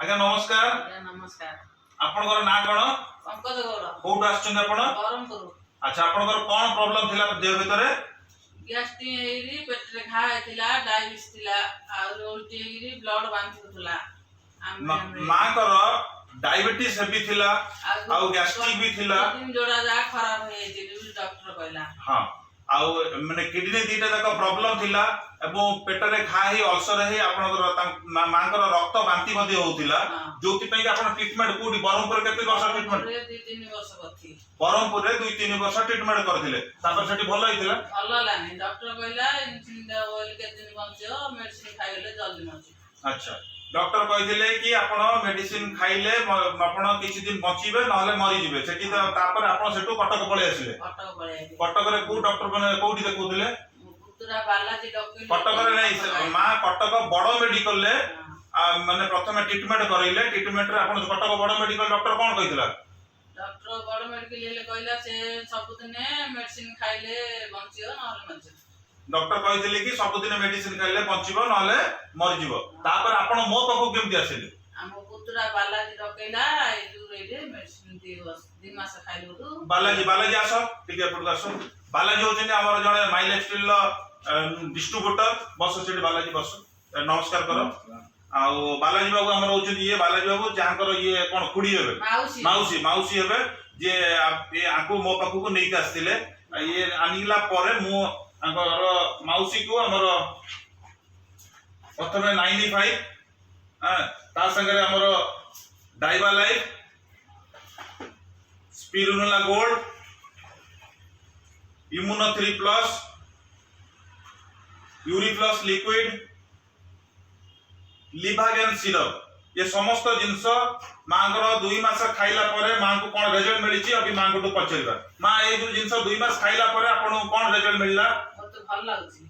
ଆଜ୍ଞା, ନମସ୍କାର। ଆଜ୍ଞା, ନମସ୍କାର। ଆପଣଙ୍କର ନାଁ କଣ? ପଙ୍କଜ ଗୌଡ଼। କୋଉଠୁ ଆସିଛନ୍ତି ଆପଣ? ବ୍ରହ୍ମପୁର। ଆଚ୍ଛା, ଆପଣଙ୍କର କଣ ପ୍ରୋବ୍ଲେମ ଥିଲା ଦେହ ଭିତରେ? ଗ୍ୟାଷ୍ଟ୍ରିକ୍ ହେଇକିରି ପେଟରେ ଘା ହେଇଥିଲା, ଡାଇବେଟିସ୍ ଥିଲା, ଆଉ ଉଲ୍ଟି ହେଇକିରି ବ୍ଲଡ ବାନ୍ତି ହଉଥିଲା। ମାଙ୍କର ଡାଇବେଟିସ୍ ହେଭି ଥିଲା ଆଉ ଗ୍ୟାଷ୍ଟ୍ରିକ୍ ବି ଥିଲା। କିଡନୀ ଯୋଡା ଯାହା ଖରାପ ହେଇଯାଇଛି ବୋଲି ଡକ୍ଟର କହିଲା। ହଁ, ଆଉ ମାନେ କିଡନୀ ଦିଟା ଯାକ ପ୍ରୋବ୍ଲେମ ଥିଲା ଏବଂ ପେଟରେ ଘା ହେଇ, ଅଲସର ହେଇ ଆପଣଙ୍କର ମାଙ୍କର ରକ୍ତ ବାନ୍ତି ମଧ୍ୟ ହଉଥିଲା। ଯୋଉଥିପାଇଁ କି ଆପଣ ଟ୍ରିଟମେଣ୍ଟ କୋଉଠି, ବ୍ରହ୍ମପୁରରେ କେତେ ବର୍ଷ ଟ୍ରିଟମେଣ୍ଟ? ବ୍ରହ୍ମପୁରରେ 2-3 ବର୍ଷ କରିଥିଲି। ବ୍ରହ୍ମପୁରରେ 2-3 ବର୍ଷ ଟ୍ରିଟମେଣ୍ଟ କରିଥିଲେ। ତାପରେ ସେଠି ଭଲ ହେଇଥିଲା? ଭଲ ହେଲାନି। ଡକ୍ଟର କହିଲା ଇନ୍ସୁଲିନ ଦେବ ବୋଲି, କେତେ ଦିନ ବଞ୍ଚିବ, ମେଡିସିନ ଖାଇଲେ ଜଲ୍ଦି ମରିଯିବ। ଆଚ୍ଛା, ଡକ୍ଟର କହିଥିଲେ କି ଆପଣ ମେଡିସିନ ଖାଇଲେ ଆପଣ କିଛି ଦିନ ବଞ୍ଚିବେ, ନହେଲେ ମରିଯିବେ ସେଠି ତ। ତାପରେ ଆପଣ ସେଠୁ କଟକ ପଳେଇ ଆସିଲେ? କଟକ ପଳେଇ ଆସିଲି। କଟକରେ କୋଉ ଡକ୍ଟର, ମାନେ କୋଉଠି ଦେଖଉଥିଲେ? ମୋ ପୁତୁରା ବାଲାଜୀ ଡକ୍ଟର। କଟକରେ ନାଇଁ, ମା କଟକ ବଡ ମେଡିକାଲରେ ମାନେ ପ୍ରଥମେ ଟ୍ରିଟମେଣ୍ଟ କରେଇଲେ। ଟ୍ରିଟମେଣ୍ଟରେ ଆପଣ କଟକ ବଡ ମେଡିକାଲ ଡକ୍ଟର କଣ କହିଥିଲା? ଡକ୍ଟର ବଡ ମେଡିକାଲ ହେଲେ କହିଲା ସେ ସବୁଦିନେ ମେଡିସିନ ଖାଇଲେ ବଞ୍ଚିବ, ନହେଲେ ମରିଯିବ। ଡକ୍ଟର କହିଥିଲେ କି ସବୁଦିନ ମେଡିସିନ ଖାଇଲେ ବଞ୍ଚିବ, ନହେଲେ ମରିଯିବ। ତାପରେ ଆପଣ ମୋ ପାଖକୁ କେମିତି ଆସିଲେ? ଆମ ପୁତୁରା ବାଲାଜୀ ଡକେଇଲା। ଏଇ ଯୋଉ ଏଇଠି ମେଡିସିନ 2 ବର୍ଷ 2 ମାସ ଖାଇଲୁ। ବାଲାଜୀ, ବାଲାଜୀ, ଆସ ଟିକେ ଏପଟକୁ ଆସ। ବାଲାଜୀ ହଉଛନ୍ତି ଆମର ଜଣେ ମାଇ ଲାଇଫ ର ଡିଷ୍ଟ୍ରିବ୍ୟୁଟର। ବସ ସେଠି ବାଲାଜୀ, ବସ। ନମସ୍କାର କର। ଆଉ ବାଲାଜୀ ବାବୁ ଆମର ହଉଛନ୍ତି ଇଏ ବାଲାଜୀ ବାବୁ, ଯାହାଙ୍କର ଇଏ କଣ ଖୁଡି ହେବେ? ମାଉସୀ। ମାଉସୀ, ମାଉସୀ ହେବେ, ଯିଏ ଇଏ ଆଙ୍କୁ ମୋ ପାଖକୁ ନେଇକି ଆସିଥିଲେ। ଆଉ ଇଏ ଆଣିଲା ପରେ ମୁଁ ତାଙ୍କର ମାଉସୀକୁ ଆମର ପ୍ରଥମେ 95, ତା ସାଙ୍ଗରେ ଆମର Diaba life, spirulina gold, immuno 3 plus, Uri plus liquid, Livagen syrup, ଏ ସମସ୍ତ ଜିନିଷ ମାଙ୍କର 2 ମାସ ଖାଇଲା ପରେ ମାଙ୍କୁ କଣ ରେଜଲ୍ଟ ମିଳିଛି, ଅଭି ମାଙ୍କଠୁ ପଚାରିବା। ମା, ଏଇ ଯୋଉ ଜିନିଷ 2 ମାସ ଖାଇଲା ପରେ ଆପଣଙ୍କୁ କଣ ରେଜଲ୍ଟ ମିଳିଲା? ମତେ ଭଲ ଲାଗୁଛି।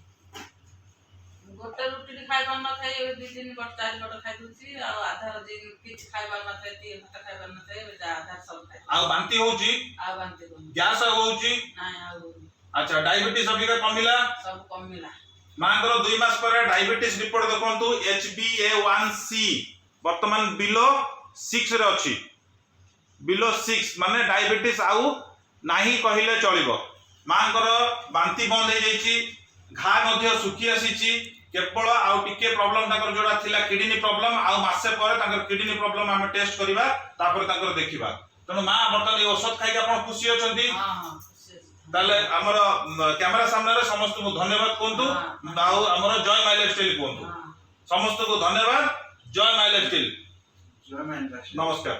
ମୁଁ ଗୋଟେ ରୁଟି ଖାଇ ପାରୁନଥାଏ, ଏବେ 2-3 ପଟ, 4 ପଟ ଖାଇ ଦଉଛି। ଆଉ ଆଧାର କିଛି ଖାଇ ପାରୁନଥାଏ, ଟିକେ ଭାତ ଖାଇ ପାରୁନଥାଏ, ଏବେ ଯାହା ଆଧାର ସବୁ ଖାଇ। ଆଉ ବାନ୍ତି ହଉଛି? ଆଉ ବାନ୍ତି କରୁନି। ଗ୍ୟାସ ଆଉ ହଉଛି? ନାଇଁ, ଆଉ ହଉନି। ଆଚ୍ଛା, ଡାଇବେଟିସ୍ ଅବିକା କମିଲା? ସବୁ କମିଲା। ମାଙ୍କର 2 ମାସ ପରେ ଡାଇବେଟିସ୍ ରିପୋର୍ଟ ଦେଖନ୍ତୁ। HbA1c ବର୍ତ୍ତମାନ ବିଲୋ 6 ରେ ଅଛି। ବିଲୋ 6 ମାନେ ଡାଇବେଟିସ୍ ଆଉ ନାହିଁ କହିଲେ ଚଳିବ। ମାଙ୍କର ବାନ୍ତି ବନ୍ଦ ହେଇଯାଇଛି, ଘା ମଧ୍ୟ ଶୁଖି ଆସିଛି। କେବଳ ଆଉ ଟିକେ ପ୍ରୋବ୍ଲେମ ତାଙ୍କର ଯୋଉଟା ଥିଲା କିଡନୀ ପ୍ରୋବ୍ଲେମ, ଆଉ ମାସେ ପରେ ତାଙ୍କର କିଡନୀ ପ୍ରୋବ୍ଲେମ ଆମେ ଟେଷ୍ଟ କରିବା, ତାପରେ ତାଙ୍କର ଦେଖିବା। ତେଣୁ ମା, ବର୍ତ୍ତମାନ ଏଇ ଔଷଧ ଖାଇକି ଆପଣ ଖୁସି ଅଛନ୍ତି? ହଁ, ଖୁସି ଅଛି। ତାହେଲେ ଆମର କ୍ୟାମେରା ସାମ୍ନାରେ ସମସ୍ତଙ୍କୁ ଧନ୍ୟବାଦ କୁହନ୍ତୁ ଆଉ ଆମର ଜୟ ମାଇ ଲାଇଫ ଷ୍ଟାଇଲ କୁହନ୍ତୁ। ସମସ୍ତଙ୍କୁ ଧନ୍ୟବାଦ, ଜୟ ମାଇ ଲାଇଫ ଷ୍ଟାଇଲ। ଜୟ ମାଇ ଲାଇଫ। ନମସ୍କାର।